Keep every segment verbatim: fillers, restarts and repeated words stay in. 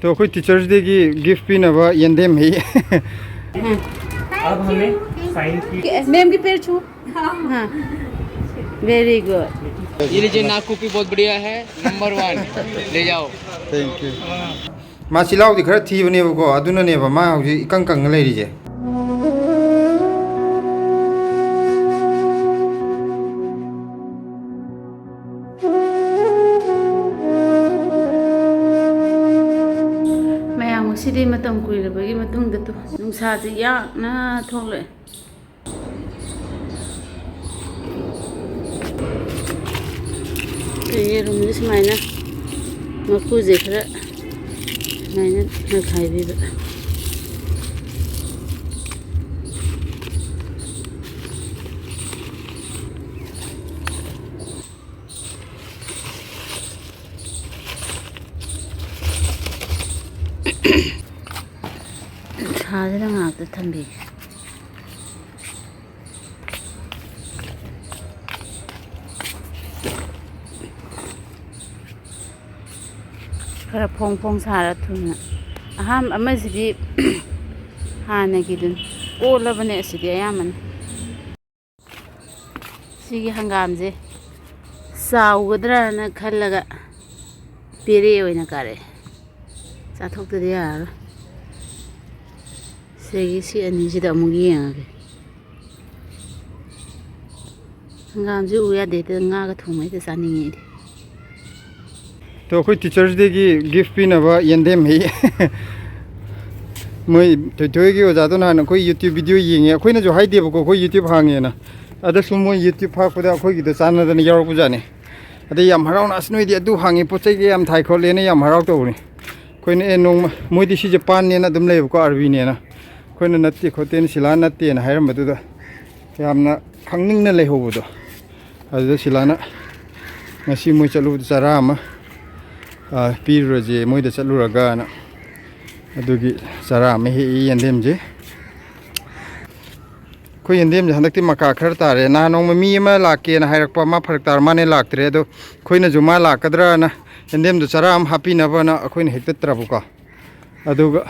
तो ꯑꯩꯈꯣꯏ ꯇꯤꯆꯔꯁ ꯗꯦꯒꯤ ꯒꯤꯐ ꯄꯤꯅꯕ ꯌꯦꯟꯗꯦꯝ ꯍꯦꯛꯏ꯫ अब हमें साइन की मैम की पैर छू। हाँ, वेरी गुड। ये लीजिए, नाक कुपी बहुत बढ़िया है, नंबर वन। ले जाओ। Thank you. ꯃꯥ ꯆꯤꯜꯍꯥꯎꯗꯤ ꯈꯔ ꯊꯤꯕꯅꯦꯕꯀꯣ, ꯑꯗꯨꯅꯅꯦꯕ ꯃꯥ ꯍꯧꯖꯤꯛ ꯏꯀꯪ ꯀꯪꯉ ꯂꯩꯔꯤꯁꯦ꯫ ꯃꯌꯥꯝ ꯉꯁꯤꯗꯤ ꯃꯇꯝ ꯀꯨꯏꯔꯕꯒꯤ ꯃꯇꯨꯡꯗ ꯇꯨ ꯅꯨꯡꯁꯥꯁꯦ ꯌꯥꯛꯅ ꯊꯣꯛꯂꯛꯑꯦ꯫ ꯌꯦꯔꯨꯝꯁꯦ ꯁꯨꯃꯥꯏꯅ ꯃꯀꯨꯁꯦ ꯈꯔ ꯁꯨꯃꯥꯏꯅ ꯈꯔ ꯈꯥꯏꯕꯤꯕ꯫ ꯁꯥꯁꯤꯗ ꯉꯥꯏꯍꯥꯛꯇ ꯊꯝꯕꯤꯒꯦ꯫ ꯈꯔ ꯐꯣꯡ ꯐꯣꯡ ꯁꯥꯔ ꯊꯨꯅ꯫ ꯑꯍꯥꯟꯕ ꯑꯃꯁꯤꯗꯤ ꯍꯥꯟꯅꯒꯤꯗꯨꯅꯤ꯫ ꯑꯣꯜꯂꯕꯅꯦ ꯑꯁꯤꯗꯤ ꯑꯌꯥꯝꯕꯅ꯫ ꯁꯤꯒꯤ ꯍꯪꯒꯥꯝꯁꯦ ꯆꯥꯎꯒꯗ꯭ꯔꯅ ꯈꯜꯂꯒ ꯄꯦꯔꯦ ꯑꯣꯏꯅ ꯀꯥꯔꯛꯑꯦ꯫ ꯆꯥꯊꯣꯛꯇꯗꯤ ꯌꯥꯔꯔꯣꯏ꯫ ꯁꯤꯗꯒꯤ ꯁꯤ ꯑꯅꯤꯁꯤꯗ ꯑꯃꯨꯛ ꯌꯦꯡꯉꯒꯦ꯫ ꯍꯪꯒꯥꯝꯁꯦ ꯎ ꯌꯥꯗꯦ, ꯍꯦꯛꯇ ꯉꯥꯒ ꯊꯣꯡꯕ ꯍꯦꯛꯇ ꯆꯥꯅꯤꯡꯉꯦ ꯑꯩꯗꯤ꯫ ꯇꯣ, ꯑꯩꯈꯣꯏ ꯇꯤꯆꯔꯁ ꯗꯦꯒꯤ ꯒꯤꯐ ꯄꯤꯅꯕ ꯌꯦꯟꯗꯦꯝ ꯍꯦꯛꯏ꯫ ꯃꯣꯏ ꯊꯣꯏꯊꯣꯏꯒꯤ ꯑꯣꯖꯥꯗꯣ ꯅꯍꯥꯟ ꯑꯩꯈꯣꯏ YouTube ꯚꯤꯗꯤꯑꯣ ꯌꯦꯡꯉꯦ꯫ ꯑꯩꯈꯣꯏꯅꯁꯨ ꯍꯥꯏꯗꯦꯕꯀꯣ, ꯑꯩꯈꯣꯏ YouTube ꯍꯥꯡꯉꯦꯅ꯫ ꯑꯗ ꯁꯨꯝ ꯃꯣꯏ YouTube ꯍꯥꯞꯄꯗ ꯑꯩꯈꯣꯏꯒꯤꯗꯣ ꯆꯥꯟꯅꯗꯅ ꯌꯥꯎꯔꯛꯄꯖꯥꯠꯅꯤ꯫ ꯑꯗꯩ ꯌꯥꯝ ꯍꯔꯥꯎꯅ, "ꯑꯁ, ꯅꯣꯏꯗꯤ ꯑꯗꯨ ꯍꯥꯡꯉꯤ, ꯄꯣꯠ ꯆꯩꯒ ꯌꯥꯝ ꯊꯥꯏ ꯈꯣꯠꯂꯦꯅ" ꯌꯥꯝ ꯍꯔꯥꯎ ꯇꯧꯕꯅꯤ꯫ ꯑꯩꯈꯣꯏꯅ, "ꯑꯦ, ꯅꯣꯡꯃ", ꯃꯣꯏꯗꯤ ꯁꯤꯁꯦ ꯄꯥꯟꯅꯦꯅ ꯑꯗꯨꯝ ꯂꯩꯌꯦꯕꯀꯣ, ꯑꯥꯔꯕꯤꯅꯦꯅ꯫ ꯑꯩꯈꯣꯏꯅ, "ꯅꯠꯇꯦ ꯈꯣꯠꯇꯦꯅ, ꯁꯤꯂꯥ ꯅꯠꯇꯦꯅ" ꯍꯥꯏꯔꯝꯕꯗꯨꯗ ꯌꯥꯝꯅ ꯈꯪꯅꯤꯡꯅ ꯂꯩꯍꯧꯕꯗꯣ꯫ ꯑꯗꯨꯗ ꯁꯤꯂꯥꯅ, "ꯉꯁꯤ ꯃꯣꯏ ꯆꯠꯂꯨꯕꯗ ꯆꯔꯥ ꯑꯃ, ꯑ, ꯄꯤꯔꯨꯔꯁꯦ ꯃꯣꯏꯗ ꯆꯠꯂꯨꯔꯒꯅ", ꯑꯗꯨꯒꯤ ꯆꯔꯥ ꯑꯃ ꯍꯦꯛꯏ ꯌꯦꯟꯗꯦꯝꯁꯦ꯫ ꯑꯩꯈꯣꯏ ꯌꯦꯟꯗꯦꯝꯁꯦ ꯍꯟꯗꯛꯇꯤ ꯃꯀꯥ ꯈꯔ ꯇꯥꯔꯦ꯫ ꯅꯍꯥꯟ ꯅꯣꯡꯃ ꯃꯤ ꯑꯃ ꯂꯥꯛꯀꯦꯅ ꯍꯥꯏꯔꯛꯄ, ꯃꯥ ꯐꯔꯛ ꯇꯥꯔ ꯃꯥꯅꯦ ꯂꯥꯛꯇ꯭ꯔꯦ꯫ ꯑꯗꯣ ꯑꯩꯈꯣꯏꯅꯁꯨ ꯃꯥ ꯂꯥꯛꯀꯗ꯭ꯔꯅ ꯌꯦꯟꯗꯦꯝꯗꯣ ꯆꯔꯥ ꯑꯃ ꯍꯥꯞꯄꯤꯅꯕꯅ ꯑꯩꯈꯣꯏꯅ ꯍꯦꯛꯇꯠꯇ꯭ꯔꯕꯀꯣ, ꯑꯗꯨꯒ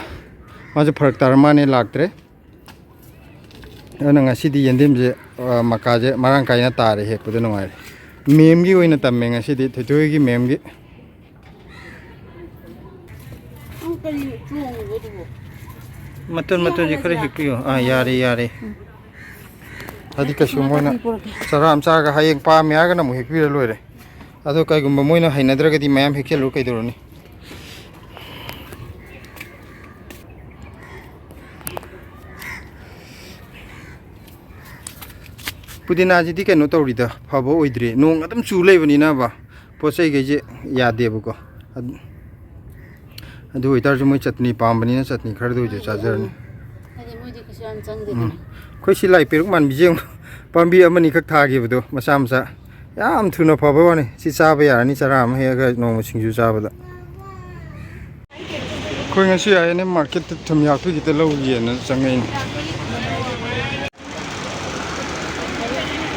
ꯃꯥꯁꯦ ꯐꯔꯛ ꯇꯥꯔ ꯃꯥꯅꯦ ꯂꯥꯛꯇ꯭ꯔꯦ꯫ ꯑꯗꯨꯅ ꯉꯁꯤꯗꯤ ꯌꯦꯟꯗꯦꯝꯁꯦ, ꯑ, ꯃꯀꯥꯁꯦ ꯃꯔꯥꯡ ꯀꯥꯏꯅ ꯇꯥꯔꯦ, ꯍꯦꯛꯄꯗ ꯅꯨꯡꯉꯥꯏꯔꯦ꯫ ꯃꯦꯝꯒꯤ ꯑꯣꯏꯅ ꯇꯝꯃꯦ ꯉꯁꯤꯗꯤ, ꯊꯣꯏꯊꯣꯏꯒꯤ ꯃꯦꯝꯒꯤ꯫ ꯅꯪ ꯀꯔꯤ ꯆꯣꯡꯉꯤꯕ ꯑꯗꯨꯕꯣ? ꯃꯇꯣꯟ ꯃꯇꯣꯟꯁꯦ ꯈꯔ ꯍꯦꯛꯄꯤꯌꯣ꯫ ꯑꯥ, ꯌꯥꯔꯦ, ꯌꯥꯔꯦ꯫ ꯍꯥꯏꯗꯤ ꯀꯩꯁꯨ ꯃꯣꯏꯅ ꯆꯔꯥ ꯑꯃ ꯆꯥꯔꯒ ꯍꯌꯦꯡ ꯄꯥꯝꯃꯦ ꯍꯥꯏꯔꯒꯅ ꯑꯃꯨꯛ ꯍꯦꯛꯄꯤꯔ ꯂꯣꯏꯔꯦ꯫ ꯑꯗꯣ ꯀꯩꯒꯨꯝꯕ ꯃꯣꯏꯅ ꯍꯩꯅꯗ꯭ꯔꯒꯗꯤ ꯃꯌꯥꯝ ꯍꯦꯛꯆꯜꯂꯨ ꯀꯩꯗꯧꯔꯨꯅꯤ? ꯄꯨꯗꯤꯅꯥꯁꯤꯗꯤ ꯀꯩꯅꯣ ꯇꯧꯔꯤꯗ, ꯐꯕ ꯑꯣꯏꯗ꯭ꯔꯤ, ꯅꯣꯡ ꯑꯗꯨꯝ ꯆꯨ ꯂꯩꯕꯅꯤꯅꯕ꯫ ꯄꯣꯠ ꯆꯩꯈꯩꯁꯦ ꯌꯥꯗꯦꯕꯀꯣ꯫ ꯑꯗꯨ, ꯑꯗꯨ ꯑꯣꯏꯇꯥꯔꯁꯨ ꯃꯣꯏ ꯆꯠꯅꯤ ꯄꯥꯝꯕꯅꯤꯅ ꯆꯠꯅꯤ ꯈꯔꯗ ꯑꯣꯏꯁꯨ ꯆꯥꯖꯔꯅꯤ꯫ ꯍꯥꯏꯗꯤ ꯃꯣꯏꯗꯤ ꯀꯩꯁꯨ ꯌꯥꯝ ꯆꯪꯗꯦꯗꯅ꯫ ꯎꯝ꯫ ꯑꯩꯈꯣꯏ ꯁꯤ ꯂꯥꯏ ꯄꯦꯔꯨꯛ ꯃꯥꯟꯕꯤꯁꯦ ꯌꯦꯡꯉꯨ꯫ ꯄꯥꯝꯕꯤ ꯑꯃꯅꯤꯈꯛ ꯊꯥꯈꯤꯕꯗꯣ, ꯃꯆꯥ ꯃꯆꯥ꯫ ꯌꯥꯝ ꯊꯨꯅ ꯐꯕ ꯋꯥꯅꯤ꯫ ꯁꯤ ꯆꯥꯕ ꯌꯥꯔꯅꯤ, ꯆꯔꯥ ꯑꯃ ꯍꯦꯛꯑꯒ ꯅꯣꯡꯃ ꯁꯤꯡꯖꯨ ꯆꯥꯕꯗ꯫ ꯑꯩꯈꯣꯏ ꯉꯁꯤ ꯑꯥꯏ ꯑꯦꯟ ꯑꯦꯝ ꯃꯥꯔꯀꯦꯠꯇ ꯊꯨꯝꯌꯥꯛꯄꯤ ꯈꯤꯇ ꯂꯧꯒꯦꯅ ꯆꯪꯉꯛꯏꯅꯦ꯫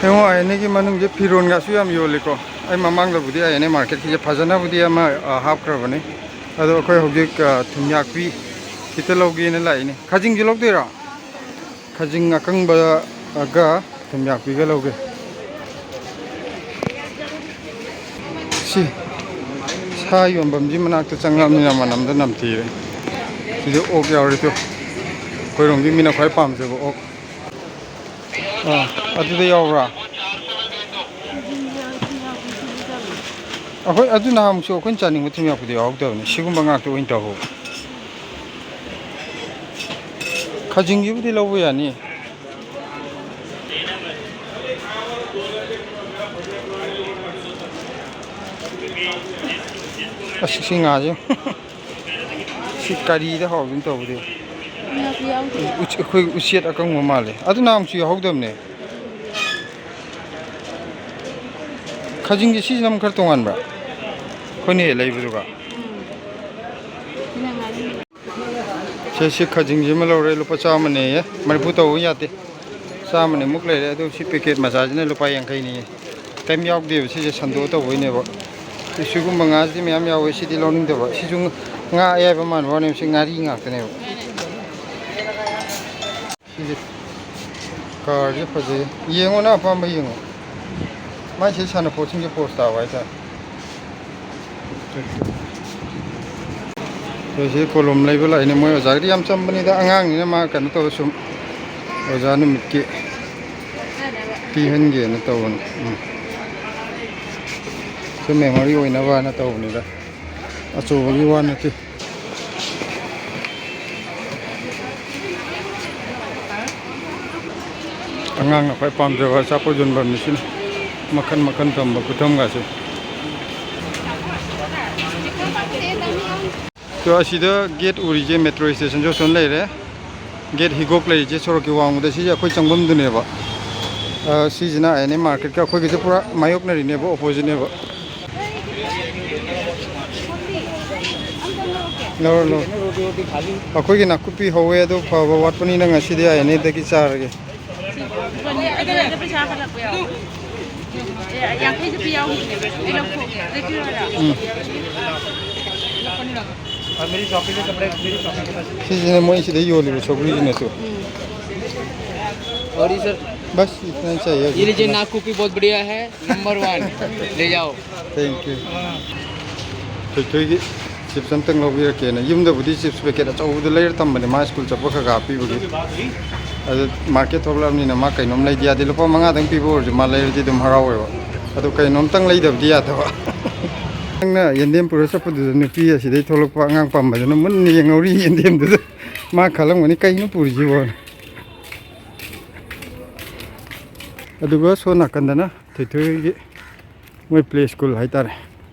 ꯌꯦꯡꯉꯣ, ꯑꯥꯏ ꯑꯦꯟ ꯑꯦꯒꯤ ꯃꯅꯨꯡꯁꯦ ꯐꯤꯔꯣꯟꯒꯁꯨ ꯌꯥꯝ ꯌꯣꯜꯂꯤꯀꯣ꯫ ꯑꯩ ꯃꯃꯥꯡꯗꯕꯨꯗꯤ ꯑꯥꯏ ꯑꯦꯟ ꯑꯦ ꯃꯥꯔꯀꯦꯠꯀꯤꯁꯦ ꯐꯖꯅꯕꯨꯗꯤ ꯑꯃ, ꯑ, ꯍꯥꯞꯈ꯭ꯔꯕꯅꯤ꯫ ꯑꯗꯣ ꯑꯩꯈꯣꯏ ꯍꯧꯖꯤꯛ, ꯑ, ꯊꯨꯝꯌꯥꯛꯄꯤ ꯈꯤꯇ ꯂꯧꯒꯦꯅ ꯂꯥꯛꯏꯅꯦ꯫ ꯈꯥꯖꯤꯡꯁꯨ ꯂꯧꯗꯣꯏꯔꯣ? ꯈꯥꯖꯤꯡ ꯑꯀꯪꯕꯒ ꯊꯨꯝꯌꯥꯛꯄꯤꯒ ꯂꯧꯒꯦ꯫ ꯁꯤ ꯁꯥ ꯌꯣꯟꯐꯝꯁꯤ ꯃꯅꯥꯛꯇ ꯆꯪꯉꯛꯑꯕꯅꯤꯅ ꯃꯅꯝꯗ ꯅꯝꯊꯤꯔꯦ꯫ ꯁꯤꯗ ꯑꯣꯛ ꯌꯥꯎꯔꯤ ꯇꯨ꯫ ꯑꯩꯈꯣꯏꯔꯣꯝꯒꯤ ꯃꯤꯅ ꯈ꯭ꯋꯥꯏ ꯄꯥꯝꯖꯕ ꯑꯣꯛ꯫ ꯑꯥ, ꯑꯗꯨꯗ ꯌꯥꯎꯕ꯭ꯔꯥ? ꯑꯩꯈꯣꯏ ꯑꯗꯨ ꯅꯍꯥꯟꯃꯨꯛꯁꯨ ꯑꯩꯈꯣꯏꯅ ꯆꯥꯅꯤꯡꯕ ꯊꯨꯝꯌꯥꯛꯄꯤꯗꯣ ꯌꯥꯎꯍꯧꯗꯕꯅꯤ꯫ ꯁꯤꯒꯨꯝꯕ ꯉꯥꯛꯇ ꯑꯣꯏꯅ ꯇꯧꯍꯧ꯫ ꯈꯥꯖꯤꯡꯒꯤꯕꯨꯗꯤ ꯂꯧꯕ ꯌꯥꯅꯤ꯫ ꯑꯁ, ꯁꯤ ꯉꯥꯁꯦ꯫ ꯁꯤ ꯀꯔꯤꯗ ꯍꯥꯎꯗꯣꯏꯅꯣ ꯇꯧꯕꯗꯤ? ꯉꯥꯁꯨ ꯌꯥꯎꯗꯦ꯫ ꯎꯆ-, ꯑꯩꯈꯣꯏ ꯎꯆꯦꯠ ꯑꯀꯪꯕ ꯃꯥꯜꯂꯦ꯫ ꯑꯗꯨ ꯅꯍꯥꯟꯃꯨꯛꯁꯨ ꯌꯥꯎꯍꯧꯗꯕꯅꯦ꯫ ꯈꯥꯖꯤꯡꯁꯦ ꯁꯤꯁꯤꯅ ꯑꯃꯨꯛ ꯈꯔ ꯇꯣꯉꯥꯟꯕ꯭ꯔꯥ? ꯑꯩꯈꯣꯏꯅ ꯍꯦꯛ ꯂꯩꯕꯗꯨꯒ? ꯎꯝ꯫ ꯁꯤꯅ ꯉꯥꯔꯤ꯫ ꯁꯦ, ꯁꯤ ꯈꯥꯖꯤꯡꯁꯤꯃ ꯂꯧꯔꯦ, ꯂꯨꯄꯥ ꯆꯥꯝꯃꯅꯦꯌꯦ꯫ ꯃꯔꯤꯐꯨ ꯇꯧꯕ ꯌꯥꯗꯦ꯫ ꯆꯥꯝꯃꯅꯤꯃꯨꯛ ꯂꯩꯔꯦ, ꯑꯗꯨ ꯁꯤ ꯄꯦꯀꯦꯠ ꯃꯆꯥꯁꯤꯅ ꯂꯨꯄꯥ ꯌꯥꯡꯈꯩꯅꯤꯌꯦ꯫ ꯀꯩꯝ ꯌꯥꯎꯗꯦꯕ, ꯁꯤꯁꯦ ꯁꯟꯗꯣꯛꯑ ꯇꯧꯕꯩꯅꯦꯕ꯫ ꯁꯤꯒꯨꯝꯕ ꯉꯥꯁꯤꯗꯤ ꯃꯌꯥꯝ ꯌꯥꯎꯋꯦ, ꯁꯤꯗꯤ ꯂꯧꯅꯤꯡꯗꯕ꯫ ꯁꯤꯁꯨ ꯉꯥ ꯑꯌꯥꯏꯕ ꯃꯥꯟꯕ ꯋꯥꯅꯦꯕ, ꯁꯤ ꯉꯥꯔꯤ ꯉꯥꯛꯇꯅꯦꯕ꯫ ꯁꯤꯁꯦ, ꯀꯥꯔꯁꯦ ꯐꯖꯩ꯫ ꯌꯦꯡꯉꯣ, ꯅꯪ ꯑꯄꯥꯝꯕ ꯌꯦꯡꯉꯣ꯫ ꯃꯥꯏꯁꯦ ꯁꯥꯟꯅꯄꯣꯠꯁꯤꯡꯁꯦ ꯄꯣꯁ ꯇꯥꯕ ꯍꯥꯏꯇꯥꯔꯦ꯫ ꯑꯩꯈꯣꯏꯁꯦ ꯀꯣꯂꯣꯝ ꯂꯩꯕ ꯂꯥꯛꯏꯅꯦ꯫ ꯃꯣꯏ ꯑꯣꯖꯥꯒꯤꯗꯤ ꯌꯥꯝ ꯆꯝꯕꯅꯤꯗ, ꯑꯉꯥꯡꯅꯤꯅ ꯃꯥ ꯀꯩꯅꯣ ꯇꯧꯔ ꯁꯨꯝ ꯑꯣꯖꯥ ꯅꯨꯃꯤꯠꯀꯤ ꯄꯤꯍꯟꯒꯦꯅ ꯇꯧꯕꯅꯤ꯫ ꯎꯝ꯫ ꯁꯨꯝ ꯃꯦꯃꯣꯔꯤ ꯑꯣꯏꯅꯕꯅ ꯇꯧꯕꯅꯤꯗ, ꯑꯆꯧꯕꯒꯤ ꯋꯥ ꯅꯠꯇꯦ꯫ ꯑꯉꯥꯡꯅ ꯈ꯭ꯋꯥꯏ ꯄꯥꯝꯖꯕ ꯑꯆꯥꯄꯣꯠ ꯌꯣꯟꯐꯝꯅꯤ ꯁꯤꯅ꯫ ꯃꯈꯟ ꯃꯈꯟ ꯊꯝꯕ ꯈꯨꯊꯝꯒꯁꯦ꯫ ꯑꯗꯣ ꯑꯁꯤꯗ ꯒꯦꯠ ꯎꯔꯤꯁꯦ ꯃꯦꯇ꯭ꯔꯣ ꯁ꯭ꯇꯦꯁꯟꯁꯨ ꯑꯁꯣꯝ ꯂꯩꯔꯦ꯫ ꯒꯦꯠ ꯍꯤꯒꯣꯛ ꯂꯩꯔꯤꯁꯦ ꯁꯣꯔꯣꯛꯀꯤ ꯋꯥꯡꯃꯗ, ꯁꯤꯁꯦ ꯑꯩꯈꯣꯏ ꯆꯪꯐꯝꯗꯨꯅꯦꯕ꯫ ꯑ, ꯁꯤꯁꯤꯅ ꯑꯥꯏ ꯑꯦꯟ ꯑꯦ ꯃꯥꯔꯀꯦꯠꯀ ꯑꯩꯈꯣꯏꯒꯤꯁꯦ ꯄꯨꯔꯥ ꯃꯥꯌꯣꯛꯅꯔꯤꯅꯦꯕ, ꯑꯣꯄꯣꯖꯤꯠꯅꯦꯕ꯫ ꯂꯧꯔꯣ, ꯂꯧꯔꯣ꯫ ꯑꯩꯈꯣꯏꯒꯤ ꯅꯥꯀꯨꯞꯄꯤ ꯍꯧꯋꯦ, ꯑꯗꯨ ꯐꯕ ꯋꯥꯠꯄꯅꯤꯅ ꯉꯁꯤꯗꯤ ꯑꯥꯏ ꯑꯦꯟ ꯑꯦꯗꯒꯤ ꯆꯥꯔꯒꯦ꯫ ꯂꯨꯄꯥ ꯅꯤꯐꯨꯗ ꯄꯩꯁꯥ ꯍꯜꯂꯛꯄ ꯌꯥꯎꯋꯦ꯫ ꯑꯦ, ꯌꯥꯡꯈꯩꯗ ꯄꯤ ꯌꯥꯎꯈꯤꯕꯅꯦꯕ꯫ ꯑꯩ ꯂꯧꯊꯣꯛꯀꯦ꯫ ꯂꯩꯕꯤꯔꯣ ꯍꯥꯏꯔꯣ? ꯎꯝ꯫ ꯁꯤꯁꯤꯅ ꯃꯣꯏ ꯁꯤꯗ ꯌꯣꯜꯂꯤꯕ ꯁꯧꯒ꯭ꯔꯤꯁꯤꯅꯁꯨ꯫ ꯎꯝ꯫ और ये सर, बस इतना ही चाहिए। ये लीजिए, नाक कुपी बहुत बढ़िया है, नंबर वन, ले जाओ। Thank you. ꯊꯣꯏꯊꯣꯏꯒꯤ ꯆꯤꯞꯁ ꯑꯝꯇꯪ ꯂꯧꯕꯤꯔꯛꯀꯦꯅ꯫ ꯌꯨꯝꯗꯕꯨꯗꯤ ꯆꯤꯞꯁ ꯄꯦꯀꯦꯠ ꯑꯆꯧꯕꯗꯨ ꯂꯩꯔ ꯊꯝꯕꯅꯦ, ꯃꯥ ꯁ꯭ꯀꯨꯜ ꯆꯠꯄ ꯈꯔ ꯈꯔ ꯍꯥꯞꯄꯤꯕꯒꯤ꯫ ꯑꯗꯨ ꯃꯥꯔꯀꯦꯠ ꯊꯣꯛꯂꯛꯑꯕꯅꯤꯅ ꯃꯥ ꯀꯩꯅꯣꯝ ꯂꯩꯗ ꯌꯥꯗꯦ꯫ ꯂꯨꯄꯥ ꯃꯉꯥꯗꯪ ꯄꯤꯕ ꯑꯣꯏꯔꯁꯨ ꯃꯥ ꯂꯩꯔꯗꯤ ꯑꯗꯨꯝ ꯍꯔꯥꯎꯋꯦꯕ꯫ ꯑꯗꯨ ꯀꯩꯅꯣꯝꯇꯪ ꯂꯩꯗꯕꯗꯤ ꯌꯥꯗꯕ꯫ ꯅꯪꯅ ꯌꯦꯟꯗꯦꯝ ꯄꯨꯔ ꯆꯠꯄꯗꯨꯗ ꯅꯨꯄꯤ ꯑꯁꯤꯗꯩ ꯊꯣꯛꯂꯛꯄ ꯑꯉꯥꯡ ꯄꯥꯝꯕꯗꯨꯅ ꯃꯨꯟꯅ ꯌꯦꯡꯍꯧꯔꯤ ꯌꯦꯟꯗꯦꯝꯗꯨꯗ꯫ ꯃꯥ ꯈꯜꯂꯝꯒꯅꯤ, "ꯀꯩꯅꯣ ꯄꯨꯔꯤꯁꯤꯕꯣꯅ?" ꯑꯗꯨꯒ ꯁꯣꯝ ꯅꯥꯀꯟꯗꯅ ꯊꯣꯏꯊꯣꯏꯒꯤ ꯃꯣꯏ ꯄ꯭ꯂꯦ ꯁ꯭ꯀꯨꯜ ꯍꯥꯏꯇꯥꯔꯦ꯫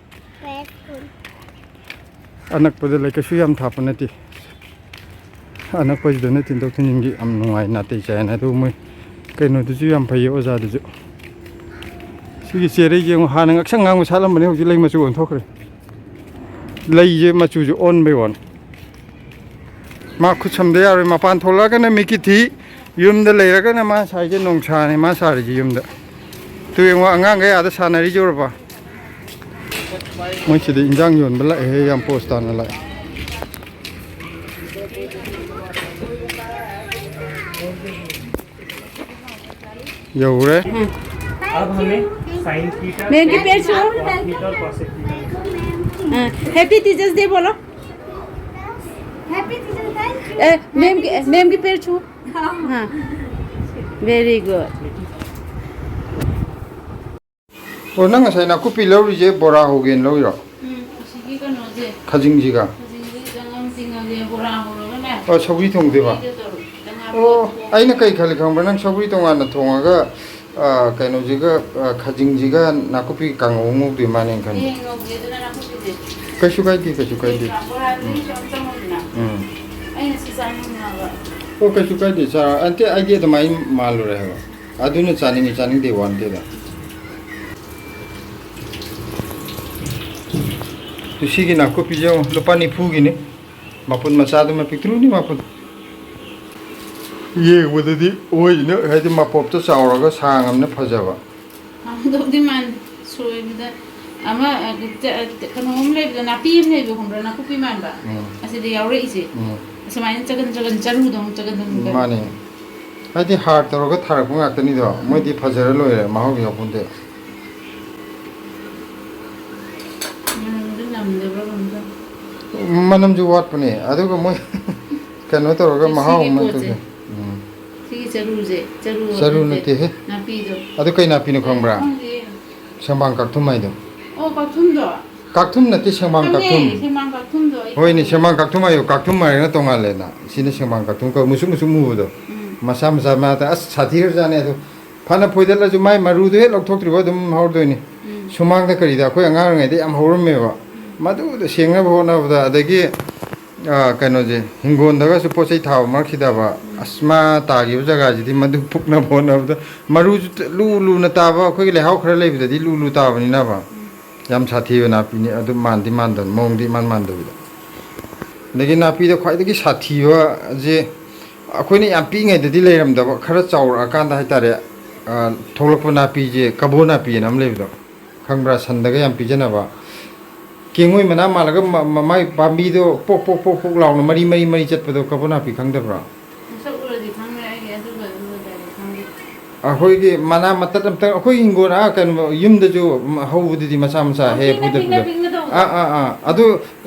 Play school. ꯑꯅꯛꯄꯗ ꯂꯩ, ꯀꯩꯁꯨ ꯌꯥꯝ ꯊꯥꯞꯄ ꯅꯠꯇꯦ꯫ ꯑꯅꯛꯄꯁꯤꯗꯅ ꯊꯤꯟꯗꯣꯛ ꯊꯤꯟꯖꯤꯟꯒꯤ ꯌꯥꯝ ꯅꯨꯡꯉꯥꯏ, ꯅꯥꯇꯩ ꯆꯥꯏꯅ꯫ ꯑꯗꯨ ꯃꯣꯏ ꯀꯩꯅꯣꯗꯨꯁꯨ ꯌꯥꯝ ꯐꯩꯌꯦ, ꯑꯣꯖꯥꯗꯨꯁꯨ꯫ ꯁꯤꯒꯤ ꯆꯦꯔꯩꯁꯦ ꯌꯦꯡꯉꯣ, ꯍꯥꯟꯅ ꯉꯛꯁꯪ ꯉꯥꯡꯕ ꯁꯥꯠꯂꯝꯕꯅꯦ, ꯍꯧꯖꯤꯛ ꯂꯩ ꯃꯆꯨ ꯑꯣꯟꯊꯣꯛꯈ꯭ꯔꯦ꯫ ꯂꯩꯁꯦ ꯃꯆꯨꯁꯦ ꯑꯣꯟꯕꯩ ꯋꯥꯅꯤ꯫ ꯃꯥ ꯈꯨꯠ ꯁꯝꯗ ꯌꯥꯔꯣꯏ꯫ ꯃꯄꯥꯟ ꯊꯣꯛꯂꯛꯑꯒꯅ ꯃꯤꯠꯀꯤ ꯊꯤ, ꯌꯨꯝꯗ ꯂꯩꯔꯒꯅ ꯃꯥ ꯁꯥꯏꯁꯦ ꯅꯣꯡꯁꯥꯅꯤ ꯃꯥ ꯁꯥꯔꯤꯁꯦ ꯌꯨꯝꯗ꯫ ꯇꯨ ꯌꯦꯡꯉꯣ, ꯑꯉꯥꯡꯈꯩ ꯑꯥꯗ ꯁꯥꯟꯅꯔꯤꯁꯦ ꯎꯔꯕ? ꯃꯣꯏꯁꯤꯗꯤ ꯏꯟꯖꯥꯡ ꯌꯣꯟꯕ ꯂꯥꯛꯑꯦꯍꯦ, ꯌꯥꯝ ꯄꯣꯁ ꯇꯥꯅ ꯂꯥꯛꯑꯦ꯫ ꯌꯧꯔꯦ꯫ अब हमें साइन थीटा, मैम की पैर छुओ। कॉस थीटा और कॉसेक थीटा। हाँ, हैप्पी टीचर्स डे बोलो। Happy teacher, thank you। A, ma'am की, मैम की पैर छुओ। हाँ। हाँ। Very good। ꯑꯣ, ꯅꯪ ꯉꯁꯥꯏ ꯅꯥꯀꯨꯞꯄꯤ ꯂꯧꯔꯤꯁꯦ ꯕꯣꯔꯥ ꯍꯧꯒꯦꯅ ꯂꯧꯔꯤꯔꯣ? ꯎꯝ, ꯑꯁꯤꯒꯤ ꯀꯩꯅꯣꯁꯦ꯫ ꯈꯥꯖꯤꯡꯁꯤꯒ? ꯈꯥꯖꯤꯡꯁꯦ ꯆꯉꯝ ꯆꯤꯡꯉꯒꯦ, ꯕꯣꯔꯥ ꯍꯧꯔꯒꯅꯦ꯫ ꯑꯣ, ꯁꯧꯒ꯭ꯔꯤ ꯊꯣꯡꯗꯣꯏꯕ? ꯁꯧꯒ꯭ꯔꯤꯗ ꯇꯧꯔ-, ꯆꯉꯥꯡ ꯑꯣ, ꯊꯣꯡ-, ꯑꯩꯅ ꯀꯩ ꯈꯜꯂꯤ ꯈꯪꯕ꯭ꯔꯥ? ꯅꯪ ꯁꯧꯒ꯭ꯔꯤ ꯇꯣꯉꯥꯟꯅ ꯊꯣꯡꯉꯒ, ꯑ, ꯀꯩꯅꯣꯁꯤꯒ, ꯑ, ꯈꯥꯖꯤꯡꯁꯤꯒ ꯅꯥꯀꯨꯞꯄꯤ ꯀꯥꯡꯉꯧ ꯉꯧꯗꯣꯏ ꯃꯥꯅꯦꯅ ꯈꯟꯕ꯫ ꯍꯌꯦꯡ ꯉꯧꯒꯦ ꯑꯗꯨꯅ ꯅꯥꯀꯨꯞꯄꯤꯁꯦ꯫ ꯀꯩꯁꯨ ꯀꯥꯏꯗꯦ, ꯀꯩꯁꯨ ꯀꯥꯏꯗꯦ꯫ ꯕꯣꯔꯥꯗꯨꯗꯤ ꯎꯝ꯫ ꯀꯩꯁꯨ ꯌꯥꯝ ꯆꯪꯉꯣꯏꯗꯅ꯫ ꯎꯝ꯫ ꯑꯩꯅ ꯁꯤ ꯆꯥꯅꯤꯡꯉꯦ ꯍꯥꯏꯕ꯫ ꯑꯣ, ꯀꯩꯁꯨ ꯀꯥꯏꯗꯦ, ꯆꯥꯔꯣ꯫ ꯑꯟꯇꯦ, ꯑꯩꯗꯤ ꯑꯗꯨꯃꯥꯏꯅ ꯃꯥꯜꯂꯨꯔꯦ ꯍꯥꯏꯕ꯫ ꯑꯗꯨꯅ ꯆꯥꯅꯤꯡꯉꯤ ꯆꯥꯅꯤꯡꯗꯦ ꯋꯥ ꯅꯠꯇꯦꯗ꯫ ꯁꯤꯒꯤ ꯅꯥꯀꯨꯞꯄꯤꯁꯦ ꯌꯦꯡꯉꯣ, ꯂꯨꯄꯥ ꯅꯤꯐꯨꯒꯤꯅꯤ꯫ ꯃꯄꯨꯟ ꯃꯆꯥꯗꯨꯃ ꯄꯤꯛꯇ꯭ꯔꯨꯅꯤ ꯃꯄꯨꯟ꯫ ꯌꯦꯡꯕꯗꯗꯤ ꯑꯣꯏꯅ ꯍꯥꯏꯗꯤ ꯃꯄꯣꯞꯇ ꯆꯥꯎꯔꯒ ꯁꯥꯡꯉꯕꯅ ꯐꯖꯕ꯫ ꯃꯥꯟꯗꯧꯗꯤ ꯃꯥꯟꯗꯦ꯫ ꯁꯣꯏꯕꯗ ꯑꯃ, ꯑ, ꯀ-, ꯀꯩꯅꯣ ꯑꯃ ꯂꯩꯕꯗꯣ, ꯅꯥꯄꯤ ꯑꯃ ꯂꯩꯕꯗꯣ ꯈꯪꯕ꯭ꯔꯥ? ꯅꯥꯀꯨꯞꯄꯤ ꯃꯥꯟꯕ꯫ ꯎꯝ꯫ ꯑꯁꯤꯗ ꯌꯥꯎꯔꯛꯏꯁꯦ꯫ ꯎꯝ꯫ ꯑꯁꯨꯃꯥꯏꯅ ꯆꯒꯟ ꯆꯒꯟ, ꯆꯔꯨꯗꯧꯅ ꯆꯒꯟ ꯆꯒꯟ ꯀꯛꯏ꯫ ꯃꯥꯅꯦ꯫ ꯍꯥꯏꯗꯤ ꯍꯥꯔ ꯇꯧꯔꯒ ꯊꯥꯔꯛꯄ ꯉꯥꯛꯇꯅꯤꯗꯣ꯫ ꯃꯣꯏꯗꯤ ꯐꯖꯔ ꯂꯣꯏꯔꯦ, ꯃꯍꯥꯎ ꯌꯥꯎꯄꯣꯟꯇꯦ꯫ ꯃꯅꯝꯗꯤ ꯅꯝꯗꯕ꯭ꯔꯥ ꯀꯩꯅꯣꯝ ꯇꯧꯏ꯫ ꯃꯅꯝꯁꯨ ꯋꯥꯠꯄꯅꯦ꯫ ꯑꯗꯨꯒ ꯃꯣꯏ ꯀꯩꯅꯣ ꯇꯧꯔꯒ ꯁꯤ-, ꯃꯍꯥꯎ ꯁꯤꯒꯤ ꯑꯃ ꯄꯣꯠꯁꯦ꯫ ꯇꯧꯁꯦ꯫ ꯎꯝ꯫ ꯁꯤꯒꯤ ꯆꯔꯨꯁꯦ, ꯆꯔꯨ ꯆꯔꯨ ꯅꯠꯇꯦ, ꯅꯠꯇꯦꯍꯦ꯫ ꯅꯥꯄꯤꯗꯣ꯫ ꯑꯗꯨ ꯀꯩ ꯅꯥꯄꯤꯅꯣ ꯈꯪꯕ꯭ꯔꯥ? ꯈꯪꯗꯦ꯫ ꯁꯦꯡꯃꯥꯡ ꯀꯥꯛꯊꯨꯝ ꯍꯥꯏꯗꯣ꯫ ꯑꯣ, ꯀꯥꯛꯊꯨꯝꯗꯣ? ꯀꯥꯛꯊꯨꯝ ꯅꯠꯇꯦ, ꯁꯦꯡꯃꯥꯡ ꯈꯪꯉꯦ, ꯀꯥꯛꯊꯨꯝ꯫ ꯁꯦꯡꯃꯥꯡ ꯀꯥꯛꯊꯨꯝꯗꯣ ꯑꯩ ꯍꯣꯏꯅꯦ, ꯈꯪꯉꯦ꯫ ꯁꯦꯡꯃꯥꯡ ꯀꯥꯛꯊꯨꯝ ꯍꯥꯏꯌꯣ, ꯀꯥꯛꯊꯨꯝ ꯍꯥꯏꯔꯒꯅ ꯇꯣꯉꯥꯜꯂꯦꯅ꯫ ꯁꯤꯅ ꯁꯦꯡꯃꯥꯡ ꯀꯥꯛꯊꯨꯝ ꯀꯧ-, ꯃꯨꯁꯨꯛ ꯃꯨꯁꯨꯛ ꯃꯨꯕꯗꯣ꯫ ꯎꯝ꯫ ꯃꯆꯥ ꯃꯆꯥ ꯃꯔꯛꯇ, ꯑꯁ, ꯁꯥꯊꯤꯈ꯭ꯔꯖꯥꯠꯅꯦ ꯑꯗꯣ꯫ ꯐꯅ ꯐꯣꯏꯗꯠꯂꯁꯨ ꯃꯥꯏ ꯃꯔꯨꯗꯣ ꯍꯦꯛ ꯂꯧꯊꯣꯛꯇ꯭ꯔꯤꯕ ꯑꯗꯨꯝ ꯍꯧꯔꯗꯣꯏꯅꯤ꯫ ꯎꯝ꯫ ꯁꯨꯃꯥꯡꯗ ꯀꯔꯤꯗ ꯑꯩꯈꯣꯏ ꯑꯉꯥꯡ ꯑꯣꯏꯔꯤꯉꯩꯗ ꯌꯥꯝ ꯍꯧꯔꯝꯃꯦꯕ꯫ ꯎꯝ꯫ ꯃꯗꯨꯗ ꯁꯦꯡꯅꯕ ꯍꯣꯠꯅꯕꯗ, ꯑꯗꯒꯤ, ꯑ, ꯀꯩꯅꯣꯁꯦ, ꯍꯤꯡꯒꯣꯜꯗꯒꯁꯨ ꯄꯣꯠ ꯆꯩ ꯊꯥꯕ ꯃꯔꯛꯁꯤꯗꯕ, ꯎꯝ꯫ ꯑꯁ, ꯃꯥ ꯇꯥꯈꯤꯕ ꯖꯒꯥꯁꯤꯗꯤ ꯃꯗꯨ ꯐꯨꯛꯅꯕ ꯍꯣꯠꯅꯕꯗ ꯃꯔꯨꯁꯨ ꯂꯨ ꯂꯨꯅ ꯇꯥꯕ, ꯑꯩꯈꯣꯏꯒꯤ ꯂꯩꯍꯥꯎ ꯈꯔ ꯂꯩꯕꯗꯗꯤ ꯂꯨ ꯂꯨ ꯇꯥꯕꯅꯤꯅꯕ꯫ ꯎꯝ꯫ ꯌꯥꯝ ꯁꯥꯊꯤꯕ ꯅꯥꯄꯤꯅꯤ ꯑꯗꯨ, ꯃꯥꯟꯗꯤ ꯃꯥꯟꯗꯕ, ꯃꯑꯣꯡꯗꯤ ꯏꯃꯥꯟ ꯃꯥꯟꯗꯕꯤꯗ꯫ ꯑꯗꯒꯤ ꯅꯥꯄꯤꯗ ꯈ꯭ꯋꯥꯏꯗꯒꯤ ꯁꯥꯊꯤꯕꯁꯦ, ꯑꯩꯈꯣꯏꯅ ꯌꯥꯝ ꯄꯤꯛꯏꯉꯩꯗꯗꯤ ꯂꯩꯔꯝꯗꯕ, ꯈꯔ ꯆꯥꯎꯔꯛꯑꯀꯥꯟꯗ ꯍꯥꯏꯇꯥꯔꯦ, ꯑ, ꯊꯣꯛꯂꯛꯄ ꯅꯥꯄꯤꯁꯦ ꯀꯕꯣ ꯅꯥꯄꯤꯅ ꯑꯃ ꯂꯩꯕꯗꯣ, ꯈꯪꯕ꯭ꯔꯥ? ꯁꯟꯗꯒ ꯌꯥꯝ ꯄꯤꯖꯅꯕ꯫ ꯀꯦꯡꯉꯣꯏ ꯃꯅꯥ ꯃꯥꯜꯂꯒ ꯃ-, ꯃ-, ꯃꯥꯏ ꯄꯥꯝꯕꯤꯗꯣ ꯄꯣꯛ ꯄꯣꯛ ꯄꯣꯛ ꯄꯣꯛ ꯂꯥꯎꯅ ꯃꯔꯤ ꯃꯔꯤ ꯃꯔꯤ ꯆꯠꯄꯗꯣ ꯀꯕꯣ ꯅꯥꯄꯤ ꯈꯪꯗꯕ꯭ꯔꯣ? ꯃꯁꯛ ꯎꯔꯗꯤ ꯈꯪꯉꯦ, ꯑꯩꯗꯤ ꯑꯗꯨꯒ ꯑꯗꯨꯒꯗꯤ ꯈꯪꯗꯦ꯫ ꯑꯩꯈꯣꯏꯒꯤ ꯃꯅꯥ ꯃꯇꯠ ꯑꯝꯇꯪ, ꯑꯩꯈꯣꯏ ꯍꯤꯡꯒꯣꯜ, ꯑꯥ, ꯀꯩꯅꯣ, ꯌꯨꯝꯗꯁꯨ ꯍꯧꯕꯗꯨꯗꯤ ꯃꯆꯥ ꯃꯆꯥ ꯍꯦꯛ ꯄꯤꯛꯅ, ꯐꯨꯗ ꯄꯤꯛꯅ, ꯐꯨꯗ꯫ ꯄꯤꯛꯅ ꯇꯧꯕꯗꯣ꯫ ꯑꯥ, ꯑꯥ, ꯑꯥ꯫ ꯑꯗꯨ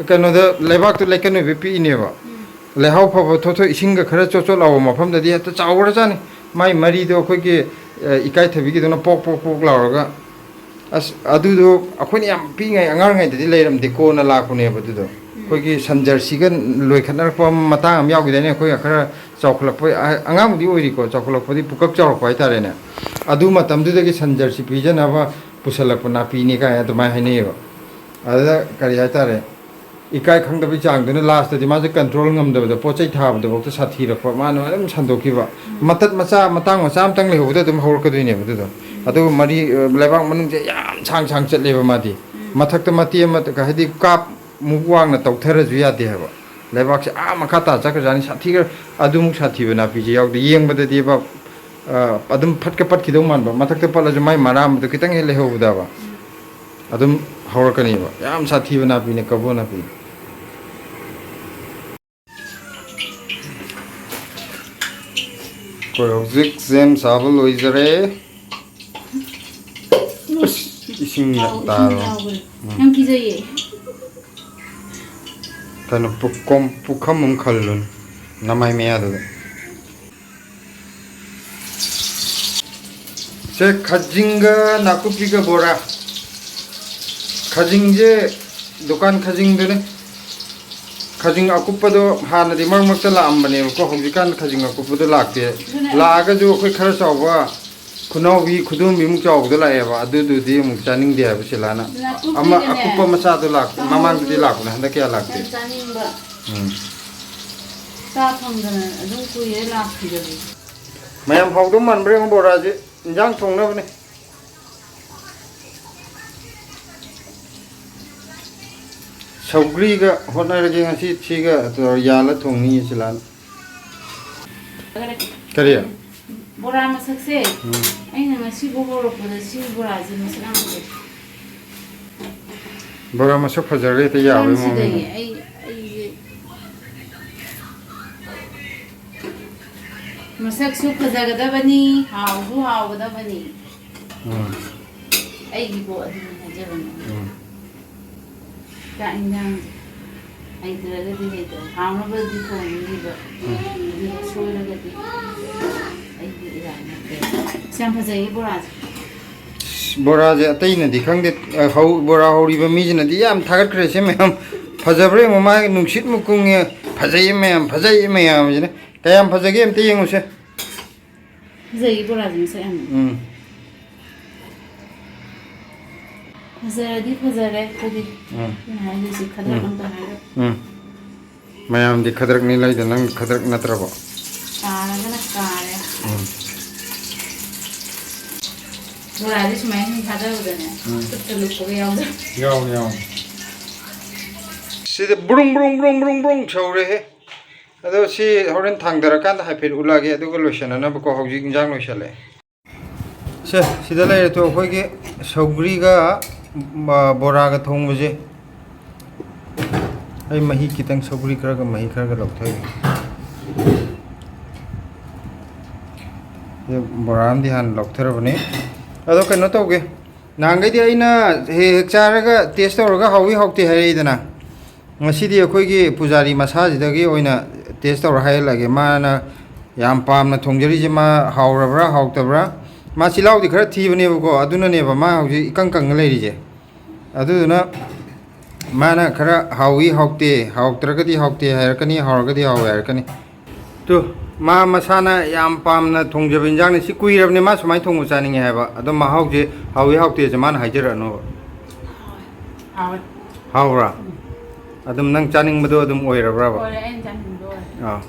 ꯀꯩꯅꯣꯗ ꯂꯩꯕꯥꯛꯇꯨ ꯂꯩꯀꯟ ꯑꯣꯏꯕ ꯄꯤꯛꯏꯅꯦꯕ꯫ ꯎꯝ꯫ ꯂꯩꯍꯥꯎ ꯐꯕ ꯊꯣꯠ ꯊꯣꯠ ꯏꯁꯤꯡꯒ ꯈꯔ ꯆꯣꯠ ꯆꯣꯠ ꯂꯥꯎꯕ ꯃꯐꯝꯗꯗꯤ ꯍꯦꯛꯇ ꯆꯥꯎꯈ꯭ꯔꯖꯥꯠꯅꯤ꯫ ꯃꯥꯏ ꯃꯔꯤꯗꯣ ꯑꯩꯈꯣꯏꯒꯤ, ꯑ, ꯏꯀꯥꯏꯊꯕꯤꯒꯤꯗꯧꯅ ꯄꯣꯛ ꯄꯣꯛ ꯄꯣꯛ ꯂꯥꯎꯔꯒ꯫ ꯑꯁ, ꯑꯗꯨꯗꯣ ꯑꯩꯈꯣꯏꯅ ꯌꯥꯝ ꯄꯤꯛꯏꯉꯩ ꯑꯉꯥꯡꯔꯤꯉꯩꯗꯗꯤ ꯂꯩꯔꯝꯗꯦ, ꯀꯣꯟꯅ ꯂꯥꯛꯄꯅꯦꯕ ꯑꯗꯨꯗꯣ꯫ ꯎꯝ꯫ ꯑꯩꯈꯣꯏꯒꯤ ꯁꯟ ꯖꯔꯁꯤꯒ ꯂꯣꯏꯈꯠꯅꯔꯛꯄ ꯃꯇꯥꯡ ꯑꯃ ꯌꯥꯎꯈꯤꯗꯥꯏꯅꯦ, ꯑꯩꯈꯣꯏꯒ ꯈꯔ ꯆꯥꯎꯈꯠꯂꯛꯄ, ꯑ-, ꯑꯉꯥꯡꯕꯨꯗꯤ ꯑꯣꯏꯔꯤꯀꯣ, ꯆꯥꯎꯈꯠꯂꯛꯄꯗꯤ ꯄꯨꯀꯛ ꯆꯥꯎꯔꯛꯄ ꯍꯥꯏꯇꯥꯔꯦꯅꯦ꯫ ꯑꯗꯨ ꯃꯇꯝꯗꯨꯗꯒꯤ ꯁꯟ ꯖꯔꯁꯤ ꯄꯤꯖꯅꯕ ꯄꯨꯁꯜꯂꯛꯄ ꯅꯥꯄꯤꯅꯤ ꯀꯥꯏꯅ ꯑꯗꯨꯃꯥꯏꯅ ꯍꯥꯏꯅꯩꯌꯦꯕ꯫ ꯑꯗꯨꯗ ꯀꯔꯤ ꯍꯥꯏꯇꯥꯔꯦ, ꯏꯀꯥꯏ ꯈꯪꯗꯕꯩ ꯆꯥꯡꯗꯨꯅ ꯂꯥꯁꯇꯗꯤ ꯃꯥꯁꯦ ꯀꯟꯇ꯭ꯔꯣꯜ ꯉꯝꯗꯕꯗ ꯄꯣꯠ ꯆꯩ ꯊꯥꯕꯗꯐꯥꯎꯗ ꯁꯥꯊꯤꯔꯛꯄ, ꯃꯥꯅ ꯑꯗꯨꯝ ꯁꯟꯗꯣꯛꯈꯤꯕ꯫ ꯎꯝ꯫ ꯃꯇꯠ ꯃꯆꯥ ꯃꯇꯥꯡ ꯃꯆꯥ ꯑꯃꯇꯪ ꯂꯩꯍꯧꯕꯗ ꯑꯗꯨꯝ ꯍꯧꯔꯛꯀꯗꯣꯏꯅꯦꯕ ꯑꯗꯨꯗꯣ꯫ ꯎꯝ꯫ ꯑꯗꯨꯒ ꯃꯔꯤ, ꯑ, ꯂꯩꯕꯥꯛ ꯃꯅꯨꯡꯁꯦ ꯌꯥꯝ ꯁꯥꯡ ꯁꯥꯡ ꯆꯠꯂꯦꯕ ꯃꯥꯗꯤ꯫ ꯎꯝ꯫ ꯃꯊꯛꯇ ꯃꯇꯦꯛ ꯑꯃ, ꯍꯥꯏꯗꯤ ꯀꯥꯞ ꯃꯨꯛ ꯋꯥꯡꯅ ꯇꯧꯊꯔꯁꯨ ꯌꯥꯗꯦ ꯍꯥꯏꯕ꯫ ꯂꯩꯕꯥꯛꯁꯦ ꯑꯥ ꯃꯈꯥ ꯇꯥ ꯆꯠꯈ꯭ꯔꯖꯥꯠꯅꯤ, ꯁꯥꯊꯤꯈ꯭ꯔ-, ꯑꯗꯨꯃꯨꯛ ꯁꯥꯊꯤꯕ ꯅꯥꯄꯤꯁꯦ ꯌꯥꯎꯗꯦ꯫ ꯌꯦꯡꯕꯗꯗꯤꯕ, ꯑ, ꯑꯗꯨꯝ ꯐꯠꯀ ꯄꯠꯈꯤꯗꯧ ꯃꯥꯟꯕ, ꯃꯊꯛꯇ ꯄꯠꯂꯁꯨ ꯃꯥꯏ ꯃꯔꯥ ꯑꯃꯗꯣ ꯈꯤꯇꯪ ꯍꯦꯛ ꯂꯩꯍꯧꯕꯗꯕ ꯑꯗꯨꯝ ꯍꯧꯔꯛꯀꯅꯦꯕ꯫ ꯌꯥꯝ ꯁꯥꯊꯤꯕ ꯅꯥꯄꯤꯅꯦ ꯀꯕꯣ ꯅꯥꯄꯤ꯫ ꯑꯩꯈꯣꯏ ꯍꯧꯖꯤꯛ ꯁꯦꯝ ꯁꯥꯕ ꯂꯣꯏꯖꯔꯦ꯫ ꯑꯁ, ꯏꯁꯤꯡ ꯌꯥꯝ ꯇꯥꯔꯣ꯫ ꯌꯥꯎꯈ꯭ꯔꯦ꯫ ꯎꯝ꯫ ꯌꯥꯝ ꯀꯤꯖꯩꯌꯦ꯫ ꯀꯩꯅꯣ, ꯄꯨꯈꯝ, ꯄꯨꯈꯝ ꯑꯃ ꯈꯜꯂꯨꯅꯦ ꯅꯃꯥꯏ ꯃꯌꯥꯗꯨꯗ꯫ ꯁꯦ, ꯈꯖꯤꯡꯒ ꯅꯥꯀꯨꯞꯄꯤꯒ ꯕꯣꯔꯥ꯫ ꯈꯖꯤꯡꯁꯦ ꯗꯨꯀꯥꯟ ꯈꯖꯤꯡꯗꯨꯅꯦ꯫ ꯈꯖꯤꯡ ꯑꯀꯨꯞꯄꯗꯣ ꯍꯥꯟꯅꯗꯤ ꯃꯔꯛ ꯃꯔꯛꯇ ꯂꯥꯛꯑꯝꯕꯅꯦꯕꯀꯣ, ꯍꯧꯖꯤꯛꯀꯥꯟ ꯈꯖꯤꯡ ꯑꯀꯨꯞꯄꯗꯣ ꯂꯥꯛꯇꯦ꯫ ꯑꯗꯨꯅꯦ꯫ ꯂꯥꯛꯑꯒꯁꯨ ꯑꯩꯈꯣꯏ ꯈꯔ ꯆꯥꯎꯕ ꯈꯨꯅꯥꯎꯕꯤ ꯈꯨꯗꯣꯝꯕꯤꯃꯨꯛ ꯆꯥꯎꯕꯗꯣ ꯂꯥꯛꯑꯦꯕ, ꯑꯗꯨꯗꯨꯗꯤ ꯑꯃꯨꯛ ꯆꯥꯅꯤꯡꯗꯦ ꯍꯥꯏꯕ ꯁꯤꯂꯥꯅ꯫ ꯑꯗꯨꯅ ꯑꯃ ꯑꯀꯨꯞꯄꯤꯗꯨꯅꯦ꯫ ꯑꯀꯨꯞꯄ ꯃꯆꯥꯗꯣ ꯂꯥꯛ-, ꯃꯃꯥꯡꯗꯗꯤ ꯂꯥꯛꯄꯅꯦ, ꯍꯟꯗꯛ ꯀꯌꯥ ꯂꯥꯛꯇꯦ꯫ ꯌꯥꯝ ꯆꯥꯅꯤꯡꯕ꯫ ꯎꯝ꯫ ꯆꯥ ꯐꯪꯗꯅ ꯑꯗꯨꯝ ꯀꯨꯏꯔꯦ ꯂꯥꯛꯈꯤꯗꯕꯁꯦ꯫ ꯃꯌꯥꯝ ꯍꯥꯎꯗꯧ ꯃꯥꯟꯕ꯭ꯔꯥ ꯌꯦꯡꯉꯨ ꯕꯣꯔꯥꯁꯦ, ꯏꯟꯖꯥꯡ ꯊꯣꯡꯅꯕꯅꯦ꯫ ꯁꯧꯒ꯭ꯔꯤꯒ ꯍꯣꯠꯅꯔꯒꯦ ꯉꯁꯤ, ꯁꯤꯒ ꯇꯧꯔ ꯌꯥꯜꯂ ꯊꯣꯡꯅꯤ ꯁꯤꯂꯥꯅ꯫ ꯀꯔꯤ? ꯕꯣꯔꯥ ꯃꯁꯛꯁꯦ ꯎꯝ꯫ ꯑꯩꯅ ꯉꯁꯤꯐꯥꯎ ꯍꯧꯔꯛꯄꯗ ꯁꯤ ꯕꯣꯔꯥꯁꯦ ꯃꯁꯛ ꯌꯥꯝ ꯐꯖꯩ꯫ ꯕꯣꯔꯥ ꯃꯁꯛ ꯐꯖꯔꯒ ꯍꯦꯛꯇ ꯌꯥꯕꯩ ꯁꯦꯝꯁꯤꯗ ꯃꯑꯣꯡꯅꯤ꯫ ꯑꯩ, ꯑꯩꯁꯦ ꯃꯁꯛꯁꯨ ꯐꯖꯒꯗꯕꯅꯤ, ꯍꯥꯎꯁꯨ ꯍꯥꯎꯒꯗꯕꯅꯤ꯫ ꯎꯝ꯫ ꯑꯩꯒꯤꯕꯨ ꯑꯗꯨꯅꯤ ꯍꯥꯏꯖꯕꯅꯤ꯫ ꯎꯝ꯫ ꯆꯥꯛ ꯏꯟꯖꯥꯡ ꯍꯩꯇ꯭ꯔꯒꯗꯤ ꯍꯩꯇ꯭ꯔꯦ꯫ ꯍꯥꯎꯅꯕꯗꯤ ꯊꯣꯡꯅꯤꯕ꯫ ꯎꯝ꯫ ꯑꯗꯨꯒ ꯁꯣꯏꯔꯒꯗꯤ ꯑꯩꯒꯤ ꯏꯔꯥꯟ ꯅꯠꯇꯦ꯫ ꯑꯁ, ꯌꯥꯝ ꯐꯖꯩꯌꯦ ꯕꯣꯔꯥꯁꯦ꯫ ꯑꯁ, ꯕꯣꯔꯥꯁꯦ ꯑꯇꯩꯅꯗꯤ ꯈꯪꯗꯦ, ꯑ, ꯍꯧ-, ꯕꯣꯔꯥ ꯍꯧꯔꯤꯕ ꯃꯤꯁꯤꯅꯗꯤ ꯌꯥꯝ ꯊꯥꯒꯠꯈ꯭ꯔꯦ ꯁꯤ ꯃꯌꯥꯝ꯫ ꯐꯖꯕ꯭ꯔꯥ ꯌꯦꯡꯉꯣ, ꯃꯥꯒꯤ ꯅꯨꯡꯁꯤꯠ ꯃꯨꯀꯨꯡꯉꯦ, ꯐꯖꯩꯌꯦ ꯃꯌꯥꯝ, ꯐꯖꯩꯌꯦ ꯃꯌꯥꯝꯁꯤꯅ꯫ ꯀꯌꯥꯝ ꯐꯖꯒꯦ ꯑꯝꯇ ꯌꯦꯡꯉꯨꯁꯦ꯫ ꯐꯖꯩꯌꯦ ꯕꯣꯔꯥꯁꯦ ꯃꯁꯛ ꯌꯥꯝꯅ꯫ ꯎꯝ꯫ ꯐꯖꯔꯗꯤ ꯐꯖꯔꯦ ꯑꯩꯈꯣꯏꯗꯤ꯫ ꯎꯝ꯫ ꯑꯩꯅ ꯍꯥꯏꯗꯣꯏꯁꯦ ꯈꯗ꯭ꯔꯛ ꯎꯝ꯫ ꯑꯝꯇ ꯍꯥꯏꯔꯣꯏ꯫ ꯎꯝ꯫ ꯃꯌꯥꯝꯗꯤ ꯈꯗ꯭ꯔꯛꯅꯤ ꯂꯩꯗ, ꯅꯪ ꯈꯗ꯭ꯔꯛ ꯅꯠꯇ꯭ꯔꯕꯣ? ꯀꯥꯔꯒꯅ ꯀꯥꯔꯦ꯫ ꯎꯝ꯫ ꯕꯣꯔꯥꯗꯤ ꯁꯨꯃꯥꯏꯅ ꯁꯨꯝ ꯊꯥꯗꯕꯗꯅꯦ, ꯎꯝ꯫ ꯈꯨꯠꯇ ꯂꯨꯞꯄꯒ ꯌꯥꯎꯗꯕ꯫ ꯌꯥꯎꯋꯦ, ꯌꯥꯎꯋꯦ꯫ ꯁꯤꯗ ꯕ꯭ꯔꯨꯡ, ꯕ꯭ꯔꯨꯡ, ꯕ꯭ꯔꯨꯡ, ꯕ꯭ꯔꯨꯡ, ꯕ꯭ꯔꯨꯡ ꯁꯧꯔꯦꯍꯦ꯫ ꯑꯗꯣ ꯁꯤ ꯍꯣꯔꯦꯟ ꯊꯥꯡꯗꯔꯀꯥꯟꯗ ꯍꯥꯏꯐꯦꯠ ꯎꯠꯂꯛꯑꯒꯦ, ꯑꯗꯨꯒ ꯂꯣꯏꯁꯟꯅꯅꯕꯀꯣ꯫ ꯍꯧꯖꯤꯛ ꯏꯟꯖꯥꯡ ꯂꯣꯏꯁꯜꯂꯦ꯫ ꯁꯦ, ꯁꯤꯗ ꯂꯩꯔꯦ ꯇꯨ, ꯑꯩꯈꯣꯏꯒꯤ ꯁꯧꯒ꯭ꯔꯤꯒ, ꯃ, ꯕꯣꯔꯥꯒ ꯊꯣꯡꯕꯁꯦ꯫ ꯑꯩ ꯃꯍꯤ ꯈꯤꯇꯪ, ꯁꯧꯒ꯭ꯔꯤ ꯈꯔꯒ ꯃꯍꯤ ꯈꯔꯒ ꯂꯧꯊꯒꯦ꯫ ꯁꯤ ꯕꯣꯔꯥ ꯑꯃꯗꯤ ꯍꯥꯟꯅ ꯂꯧꯊꯔꯕꯅꯤ꯫ ꯑꯗꯣ ꯀꯩꯅꯣ ꯇꯧꯒꯦ, ꯅꯍꯥꯟꯈꯩꯗꯤ ꯑꯩꯅ ꯍꯦꯛ ꯍꯦꯛ ꯆꯥꯔꯒ ꯇꯦꯁ ꯇꯧꯔꯒ ꯍꯥꯎꯏ ꯍꯥꯎꯇꯦ ꯍꯥꯏꯔꯛꯏꯗꯅ, ꯉꯁꯤꯗꯤ ꯑꯩꯈꯣꯏꯒꯤ ꯄꯨꯖꯥꯔꯤ ꯃꯁꯥꯁꯤꯗꯒꯤ ꯑꯣꯏꯅ ꯇꯦꯁ ꯇꯧꯔ ꯍꯥꯏꯍꯜꯂꯒꯦ꯫ ꯃꯥꯅ ꯌꯥꯝ ꯄꯥꯝꯅ ꯊꯣꯡꯖꯔꯤꯁꯦ, ꯃꯥ ꯍꯥꯎꯔꯕ꯭ꯔꯥ ꯍꯥꯎꯇꯕ꯭ꯔꯥ? ꯃꯥ ꯆꯤꯜꯍꯥꯎꯗꯤ ꯈꯔ ꯊꯤꯕꯅꯦꯕꯀꯣ, ꯑꯗꯨꯅꯅꯦꯕ ꯃꯥ ꯍꯧꯖꯤꯛ ꯏꯀꯪ ꯀꯪꯉ ꯂꯩꯔꯤꯁꯦ꯫ ꯑꯗꯨꯗꯨꯅ ꯃꯥꯅ ꯈꯔ ꯍꯥꯎꯏ ꯍꯥꯎꯇꯦ, ꯍꯥꯎꯇ꯭ꯔꯒꯗꯤ ꯍꯥꯎꯇꯦ ꯍꯥꯏꯔꯛꯀꯅꯤ, ꯍꯥꯎꯔꯒꯗꯤ ꯍꯥꯎꯋꯦ ꯍꯥꯏꯔꯛꯀꯅꯤ꯫ ꯇꯨ, ꯃꯥ ꯃꯁꯥꯅ ꯌꯥꯝ ꯄꯥꯝꯅ ꯊꯣꯡꯖꯕ ꯏꯟꯖꯥꯡꯅꯤ꯫ ꯁꯤ ꯀꯨꯏꯔꯕꯅꯦ ꯃꯥ ꯁꯨꯃꯥꯏꯅ ꯊꯣꯡꯕ ꯆꯥꯅꯤꯡꯉꯦ ꯍꯥꯏꯕ꯫ ꯑꯗꯣ ꯃꯍꯥꯎꯁꯦ ꯍꯥꯎꯏ ꯍꯥꯎꯇꯦꯁꯦ ꯃꯥꯅ ꯍꯥꯏꯖꯔꯛꯑꯅꯣꯕ꯫ ꯍꯥꯎꯋꯦ꯫ ꯍꯥꯎꯕ꯭ꯔꯥ? ꯎꯝ꯫ ꯑꯗꯨꯝ ꯅꯪ ꯆꯥꯅꯤꯡꯕꯗꯣ ꯑꯗꯨꯝ ꯑꯣꯏꯔꯕ꯭ꯔꯕ? ꯑꯣꯏꯔꯦ, ꯑꯩꯅ ꯆꯥꯅꯤꯡꯕꯗꯣ ꯑꯣꯏꯔꯦ꯫ ꯑꯥ꯫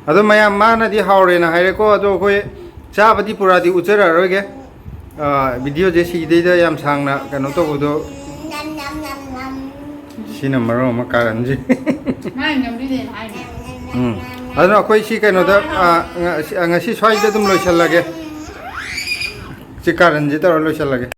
ꯑꯗꯣ ꯃꯌꯥꯝ ꯃꯥꯅꯗꯤ ꯍꯥꯎꯔꯦꯅ ꯍꯥꯏꯔꯦꯀꯣ꯫ ꯑꯗꯣ ꯑꯩꯈꯣꯏ ꯆꯥꯕꯗꯤ ꯄꯨꯔꯥꯗꯤ ꯎꯠꯆꯔꯛꯑꯔꯣꯏꯒꯦ꯫ ꯑꯥ, ꯚꯤꯗꯤꯑꯣꯁꯦ ꯁꯤꯗꯩꯗ ꯌꯥꯝ ꯁꯥꯡꯅ ꯀꯩꯅꯣ ꯇꯧꯕꯗꯣ꯫ ꯁꯤꯅ ꯃꯔꯣꯟ ꯑꯃ ꯀꯥꯔꯟꯁꯦ꯫ ꯃꯥꯅ ꯉꯝꯕꯤꯗꯦꯅ ꯍꯥꯏꯅꯦ꯫ ꯎꯝ꯫ ꯑꯗꯨꯅ ꯑꯩꯈꯣꯏ ꯁꯤ ꯀꯩꯅꯣꯗ, ꯑꯥ, ꯉ-, ꯉꯁꯤ ꯁ꯭ꯋꯥꯏꯗ ꯑꯗꯨꯝ ꯂꯣꯏꯁꯜꯂꯒꯦ꯫ ꯁꯤ ꯀꯥꯔꯟꯁꯦ ꯇꯧꯔ ꯂꯣꯏꯁꯜꯂꯒꯦ꯫